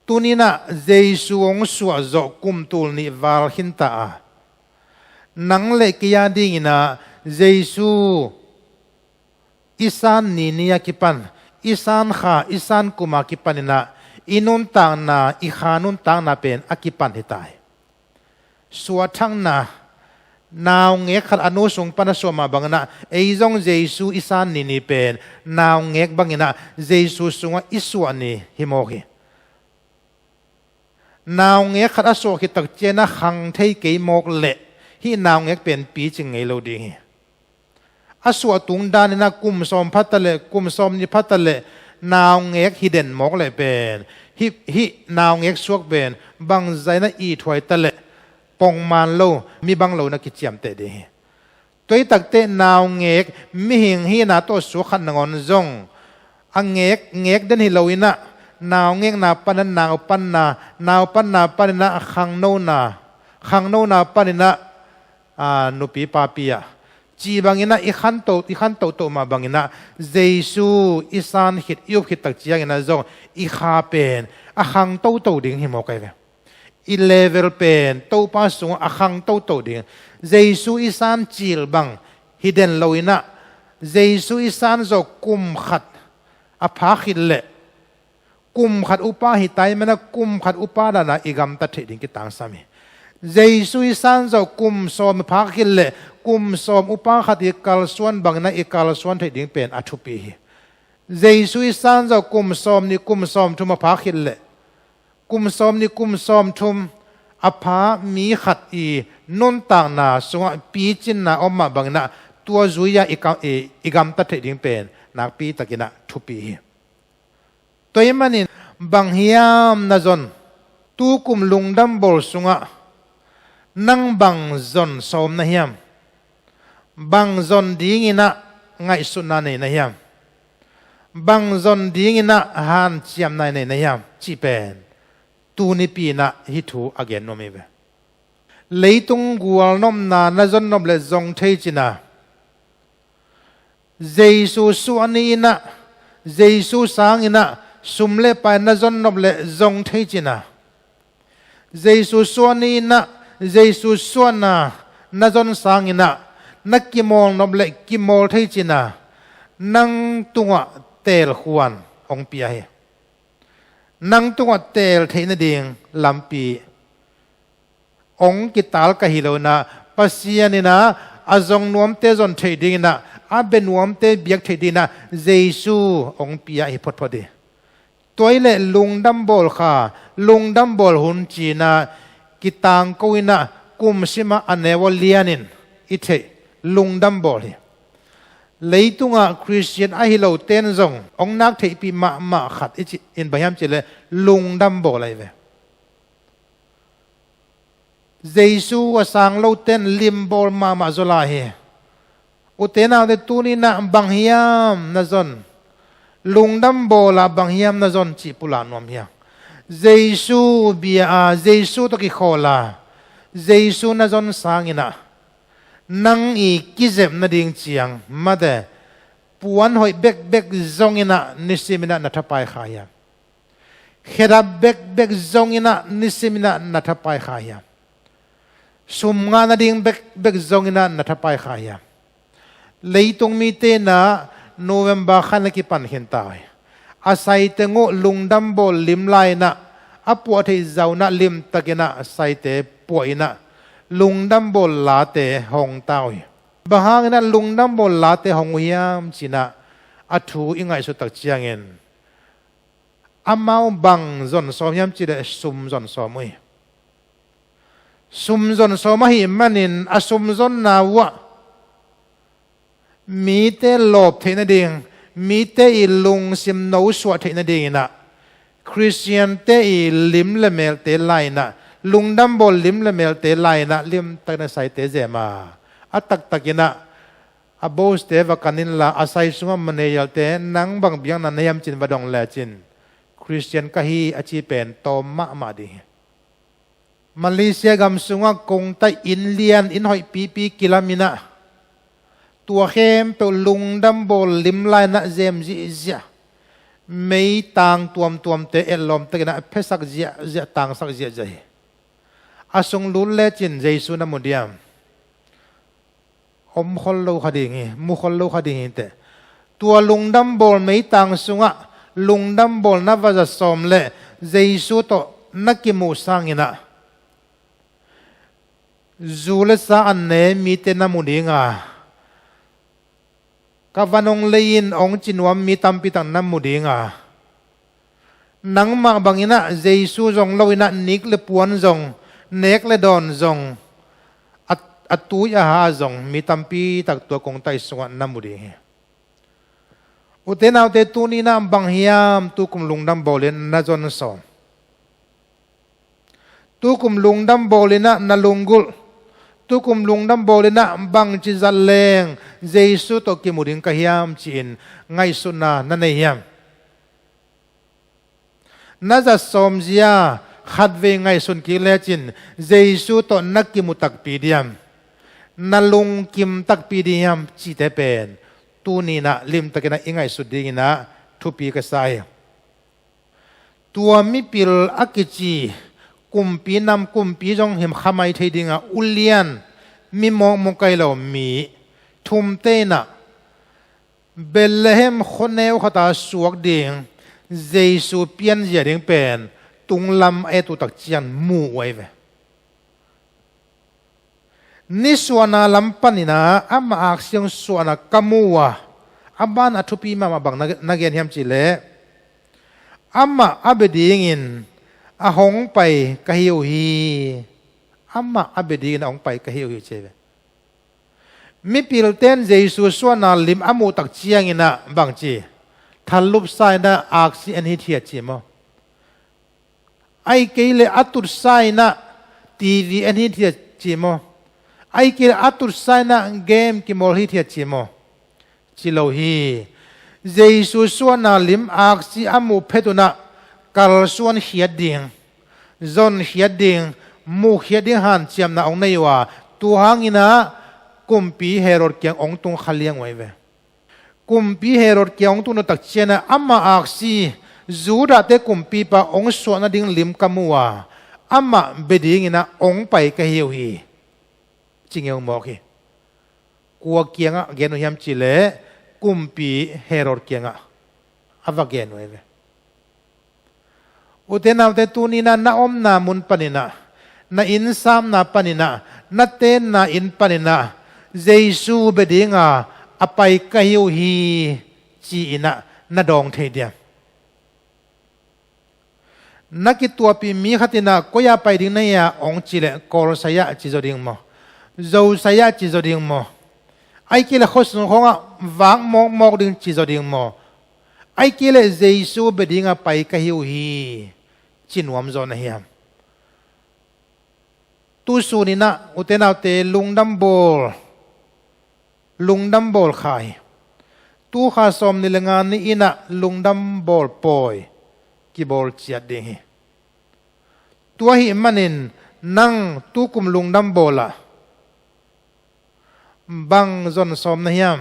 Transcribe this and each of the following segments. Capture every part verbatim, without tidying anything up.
Tuninah Jesu hong suahzawh kum tul nih val khinta a, nang le kei a dinginah Jesu i san ni ni a kipan, i san kha, i san kum a kipaninah i nuntakna, i kha nuntakna pen a kipan hi ta hi. Suahthakna, naungek khat a nu sung pan a suah mah banginah ei zong Jesu i san ni ni pen naungek banginah Jesu sungah i suah ni hi mawk hi. Naungek khat a suah khit tak ciangin a khang thei kei mawk leh hih naungek pen picing ngei lo ding hi. A suah tung daninah kum sawm pha ta leh, kum sawm nih pha ta leh naungek hi den mawk leh pen hih, hih naungek suak pen bangzainah ithuai ta leh pongman lo, mi bang lo na kiciamteh ding hi. Tua hi takteh naungek mihing hihna tawh suak khat nangawn zong a ngek, ngek den hi loinah naungekna paninah naupanna, naupanna paninah khangnona, khangnona paninah, aa, nupi papi ah cih banginah i khanto, i khantohtoh mah banginah Jesu i san khit, i up khit tak cianginah zong i kha pen a khang toto ding hi mawk ahi ve. I level pen Topa sungah a khang toto ding. Jesu i san cil bang hi den loinah Jesu i san zawh kum khat a phak khit leh kum khat upa hi ta i manah kum khat upa danah i gamta theih ding kitangsam hi. Jesu i san zawh kum sawm a phak khit leh kum sawm upa khat i kalsuan banginah i kalsuan theih ding pen a thupi hi. Jesu i san zawh kum sawm nih, kum sawm thum a phak khit leh kum sawm nih, kum sawm thum a pha mi khat i nuntakna sungah picinna om mah banginah tua zui-a i ka-, i, i gamta theih ding pen nakpi takinah thupi hi. Tua ahih manin bang hiam na zon, tukum lungdam bawl sungah nang bang zon sawm na hiam? Bang zon dinginah ngaihsutna nei na hiam? Bang zon dinginah hanciamna nei na hiam? Cih pen tunipi inah hih thu a gen nuam hi ve. Leitung gualnopna na zon nop leh zong thei cina, Jesu suah ni inah, Jesu sanginah sum le pai na zon nop leh zong thei cina, Jesu suah ni inah, Jesu suahna na zon sanginah na kimawl nop leh kimawl thei cina, nang tungah teelkhuan hong pia hi. Nang tungah teel theih nading lampi hong kital ka hi loinah Pasian inah a zong nuamte zon theih dinginah, a bia nuamte biak theih dinginah Jesu hong pia hi photphot hi. Tua hi leh lungdam bawl kha, lungdam bawl hun cinah kitangko inah kumsimah a neu a lianin i theih lungdam bawl hi. Leitungah Khristian ahi loten zong hong nak theihpih mahmah khat i cih in bang hiam cih leh lungdam bawl ahi ve. Jesu a sang loten limbawl mahmah zaw lai hi. Ute naute, tuninah bang hiam na zon? Lungdam bawlah bang hiam na zon cih pulak nuam hiam? Jesu bia a, Jesu tawh kikhawl a, Jesu na zon sanginah nang i kizep nading ciang mate puan hoih bekbek zonginah nisiminah na thapai kha hiam? Khedap bekbek zonginah nisiminah na thapai kha hiam? Sum ngah nading bekbek zonginah na thapai kha hiam? Leitung mite inah November khan a kipan khinta uh hi. A saiteng uh lungdam bawl lim lai inah, a puah theih zaunah limtakinah saite puah inah lungdam bawl late hong ta uh hi. Bang hanginah lungdam bawl late hong uh hiam cinah a thu i ngaihsut tak ciangin amau bang zon sawm hiam cih leh sum zon sawm uh hi. Sum zon sawm ahih manin a sum zonna uhah mite lawp theih nading, mite i lungsim nosuah theih nadinginah, Khristiante i lim le melte lai-inah, lungdam bawl lim le melte lai-inah limtakin a saite zem a, a taktakinah a boste va kan inla, a sai sungah maneialte, nang bang biakna na hiam cin va dong lecin Khristian ka hi a ci pen tawm mahmah ding hi. Malaysia gam sungah kongta inn lian, inn hoih pipi kilaminah, tua khempeuh lungdam bawl lim lai-inah zem zihziah. meitang tuamtuamte etlawm takin a phesak ziahziah, tangsak ziahziah hi. A sung lut lecin Jesu na mu diam? Om khol lo kha ding hi, mu khol lo kha ding hi teh. Tua lungdam bawl meitang sungah lungdam bawl na va zat sawm leh Jesu tawh na kimuh sanginah zu le sa an ne mite na mu dinga, ka van hong lei in hong ci nuam mi tampi tak na mu dinga, nangmah banginah Jesu zong loinah nik le puan zong, nek le dawn zong, a, a tui a ha zong mi tampi tak tua kongtai sungah na mu ding hi. Ute naute, tuninah bang hiam tukum lungdam bawlin na zon sawm? Tukum lungdam bawlinah na lunggulh, tukum lungdam bawlinah bangci zat leng Jesu tawh kimu ding ka hiam ci-in ngaihsutna na nei hiam? Na zat sawmzia khatvei ngaihsun kik lecin Jesu tawh na kimu takpi diam? Na lungkim takpi diam cihte pen tuninah limtakinah i ngaihsut dinginah thupi ka sa hi. Tua mipil a kici kumpi nam, kumpi zong him khamai thei dinga ulian, mi mawkmawk kai lo mi thumte inah Bethlehem khuaneu khata suak ding Jesu pianzia ding pen tunglam a et uh takciang mu uh ahi ve. Nisuahna lam paninah amah aksiang suahna ka mu uh a, a ban a thupi mahmah bang na, na gen hiam cihleh, amah a bia dingin a hong pai ka hi uh hi. Amah a bia dingin a hong pai ka hi uh hi ci ahi ve. Mipilten Jesu suahna lim a muh takcianginah bangci, thallupsa inah aksi en hithiat ci maw? Ahih kei leh a tutsa inah TV en hithiat ci maw? Ahih kei leh a tutsa inah game kimawl hithiat ci maw? Ci lo hi. Jesu suahna lim aksi a muh phet unah kalsuan khiat ding, zon khiat ding, muh khiat ding hanciamna hong nei uh a, tua hanginah kumpi Herod kiang hong tung kha liang uh ahi ve. Kumpi Herod kiang hong tung uh takcianah amah aksi, Judahte kumpipa hong suah nading lim ka mu uh a, amah bia dinginah hong pai ka hi uh hi, ci ngeumawk hi. Kua kiangah gen uh hiam cihleh, kumpi Herod kiangah a va gen uh ahi ve. Ute naute, tuninah na omna mun paninah, na innsamna paninah, na tenna inn paninah Jesu bia dinga a pai ka hi uh hi ci-inah na dawng thei diam? Na kituahpih mi khat inah koi-ah pai ding na hi a hong cihleh, Kawlsai-ah ci zaw ding maw? Zosai-ah ci zaw ding maw? Ahih kei leh khuasung khawngah vak mawkmawk ding ci zaw ding maw? Ahih kei leh Jesu bia dinga pai ka hi uh hi, ci nuam zaw na hiam? Tusun inah ute naute, lungdam bawl, lungdam bawl kha hi. Tu kha sawmnih le nga ni inah lungdam bawl pawi kibawl ciat ding hi. Tua ahih manin nang tukum lungdam bawlah bang zon sawm na hiam?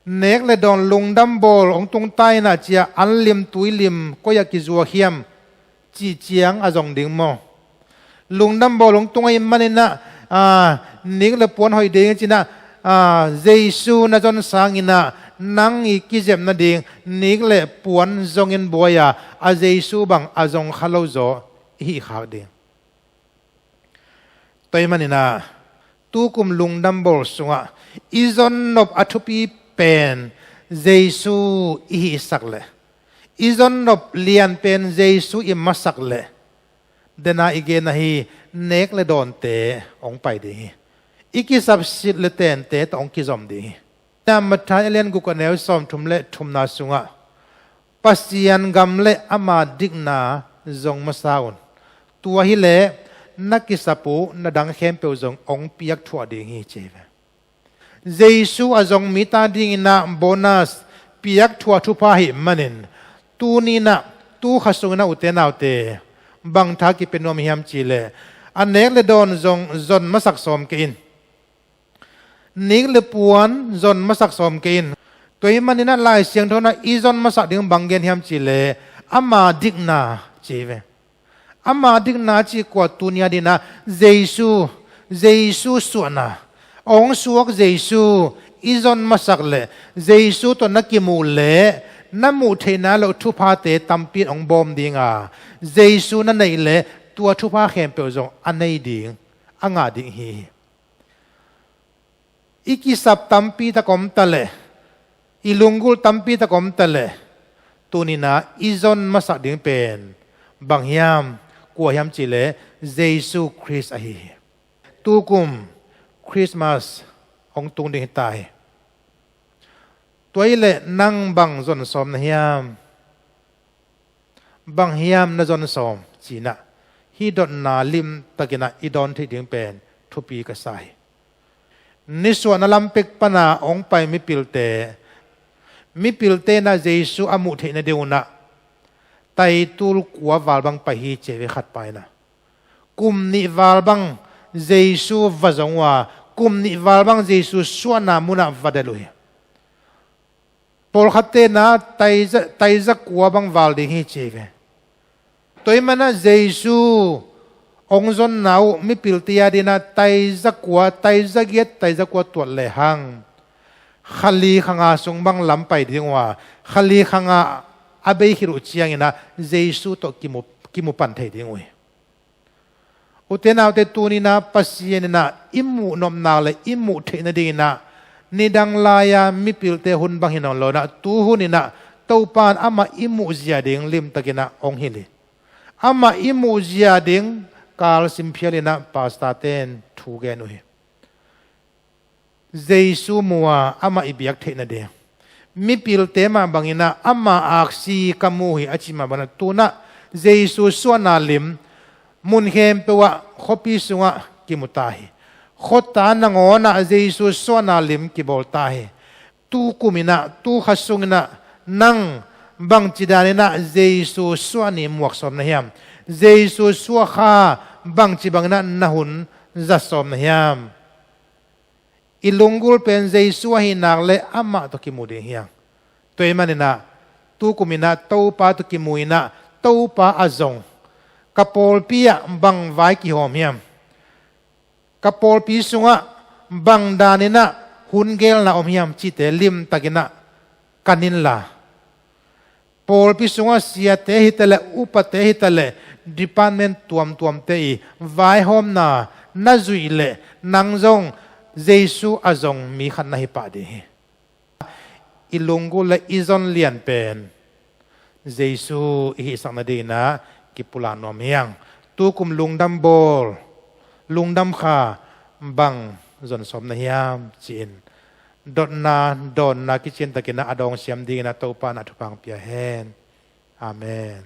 Nek le dawn lungdam bawl hong tung ta inah cia an lim tui lim koi-ah kizuak hiam cih ciang a zong ding maw? Lungdam bawl hong tung ahih maninah, aa, nik le puan hoih ding cinah, aa, Jesu na zon sanginah nang i kizep nading nik le puan zongin buai-a, a Jesu bang a zong kha lo zaw i hih khak ding. Tua ahih maninah tukum lungdam bawl sungah i zonnop a thupi pen Jesu i hihsak leh, i zonnop lian pen Jesu i masak leh, dena i gen ahi nek le dawnte hong pai ding hi. I kisapsit le tente tawh hong kizom ding hi. Na Matthai a lian guk a neu sawmthum le thumna sungah, Pasian gam le ama dikna zong masa un. Tua hileh na kisap uh na dang khempeuh zong hong piakthuah ding hi, ci hi ve. Jesu a zong mite adinginah bonus piakthuah thupha ahih manin, tuninah, tu kha sunginah ute naute, bang tha kipia nuam hiam cihleh, a nek le dawn zong zon masak sawm kei in. Nik le puan zon masak sawm kei in. Tua ahih manin ah Lai Siangtho in ah i zon masak ding bang gen hiam cih leh ama dikna ci hi ve. Ama dikna cih kua? Tuni a dingin ah Jesu, Jesu suahna, hong suak Jesu i zon masak leh Jesu tawh na kimuh leh na muh theihna loh thuphate tampi in hong bawm ding a, Jesu na neih leh tua thupha khempeuh zong a nei ding, a ngah ding hi. I kisap tampi tak om ta leh, i lunggulh tampi tak om ta leh, tuni in ah i zon masak ding pen bang hiam, kua hiam cih leh Jesu Khrist ahi hi. Tukum Christmas hong tung ding hi ta hi. Tua ahih leh nang bang zon sawm na hiam? Bang hiam na zon sawm ci-in ah hih dotna limtakin ah i dawn theih ding pen thupi ka sa hi. Nisuahna lam pek pan a hong pai mipilte, mipilte in ah Jesu a muh theih nading un ah taitul kua val bang pai hi ci hi ve, khat pa in ah. Kum nih val bang Jesu va zong uh a, kum nih val bang Jesu suahna mun ah va delh uh hi. Pawlkhatte in ah taiza, taiza kua bang val ding hi ci hi ve. Tua ahih manin ah Jesu hong zonna uh mipilte a dingin ah taiza kua, taiza giat, taiza kua tuat lehang, kha li kha nga sung bang lam pai ding uh a, kha li kha nga a bei khit uh ciangin ah Jesu tawh kimu, kimu pan thei ding uh hi. Ute naute, tuni in ah Pasian in ah i muh nopna leh i muh theih nadingin ah nidang lai-a mipilte hun bang hi nawn lo in ah, tu hun in ah Topa in amah i muh zia ding limtakin ah hong hilh hi. Amah i muh zia ding Carl Sim Phial in ah pastorte in thu gen uh hi. Jesu mu a, amah i biak theih nading. Mipilte mah bangin ah ama aksi ka mu hi a cih mah bangin ah tu-in ah Jesu suahna lim mun khempeuh ah, khuapi sungah kimu ta hi. Khuata nangawn ah Jesu suahna lim kibawl ta hi. Tukum in ah, tu kha sungin ah nang bangci danin ah Jesu suah ni muak sawm na hiam? Jesu suah kha bangci bangin ah na hun za sawm na hiam? I lunggulh pen Jesu ahih nak leh amah tawh kimu ding hi hang. Tua ahih manin ah tukum in ah Topa tawh kimu in ah Topa a zong, ka pawlpi ah bang vai kihawm hiam? Ka pawlpi sungah bang danin ah hun geelna om hiam cihte limtakin ah kan inla, pawlpi sungah siate hi ta leh, upate hi ta leh, department tuamtuamte i vaihawmna na zuih leh nang zong Jesu a zong mi khat na hi pah ding hi. I lunggulh leh i zon lian pen Jesu i hihsak nadingin ah kipulak nuam hi hang. Tukum lungdam bawl, lungdam kha, bang zon sawm na hiam ci-in dotna dawnna kiciantakin ah a dawng siam dingin ah Topa in ah thupha hong pia hen. Amen.